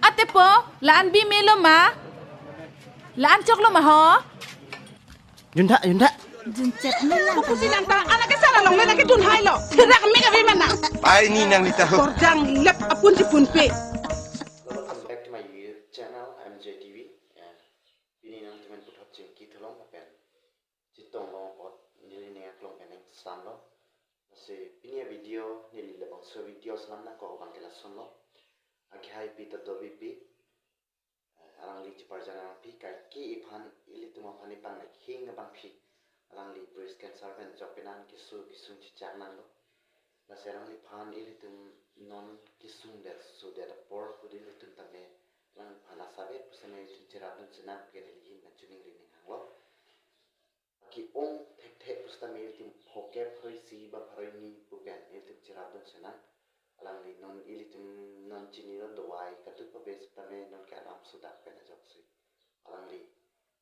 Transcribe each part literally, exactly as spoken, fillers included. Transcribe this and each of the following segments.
Atepo, la-an bi melo ma? La-an choklo ma ho? Juntha, juntha. Junchek melang. Pusi nang ta anak ke sana long le na ke dun hai lo. Thirak me ka bi mana. Ai ni nang nita ho. Korjang lep apun si pun pe. Welcome back to my YouTube channel, M J T V. Ya, pini nangtumen puthot chingki tholong pen chetong long apot neli ning aklong pen ning samlo. Lasi pini a-video neli labangso video selam nangkok abang ke lasonlo. Akhai pi ta dovi pi. Eh, alangli cheparjan nangpi kaike iphan ilitum aphan ipang nakhing abangpi. Alangli breast cancer pen jok penan keso kesung chechak nanglo. Lasi alangliphan ilitum non kesung det so det apor pudi ilitum tame alangliphan asap-et pusitame ilitum cherapdun sinang ke neli ahin pen choningri ning hanglo. Ke-ong thekthe pusitame ilitum phokep pharo isi ba pharo hini pu pen ilitum cherapdun sinang. Alangli non ilitum non chinilo dawai kaduk pabe sitame non ke alam sudak pen ajoksi. Alangli,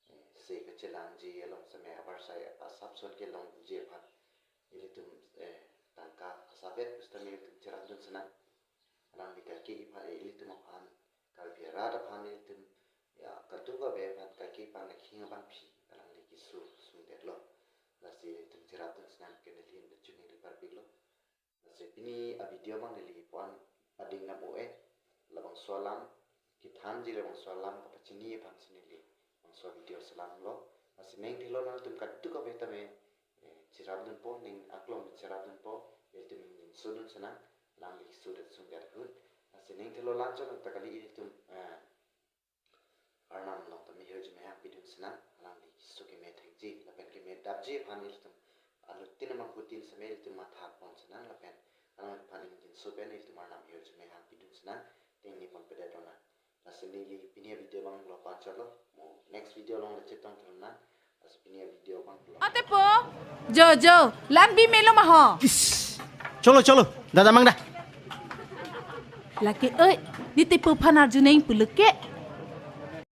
eh, se kachelangji along sitame abar sai asap son kelongji aphan ilitum, eh, tangka asap-et pusitame ilitum cherapdun sinang. Alangli kaike iphan, eh, ilitum aphan Karbi arat aphan ilitum, ya, kaduk abe aphan kaike ipang nakhing abangpi alangli keso sungdetlo. Lasi ilitum cherapdun sinang ke neli ahin pen choningri parpiklo. Lasi pini a-video abang neli pu-an ading nam o-e, labangso alam kethanji labangso alam kapachini aphan si neli labangso video selamlo. Lasi ning thelo nangtum kaduk abe tame, eh, cherapdunpo, ning aklong cherapdunpo, ilitum ning jinsodun sinang, alangli keso det sungdet ahut. Lasi ning thelo la-an chok nang ta kali ilitum, eh, Arnam along tame hirjume hangpidun sinang, alangli keso keme thekji lapen keme dapji aphan ilitum anuttin amangkutin sitame ilitum matha pon sinang lapen alangliphan ning jinso pen ilitum Arnam hirjume hangpidun sinang, ning ni pon pedet lonang. Lasi neli pini a-video abang lo panchotlo. Mo next video along le chetong thrunang. Lasi pini a-video abang lo. Atepo, jo jo, la-an bi melo ma ho? Cholo, cholo, da damnang da. Lake oi, ne tepo aphan arjuneng pulo ke.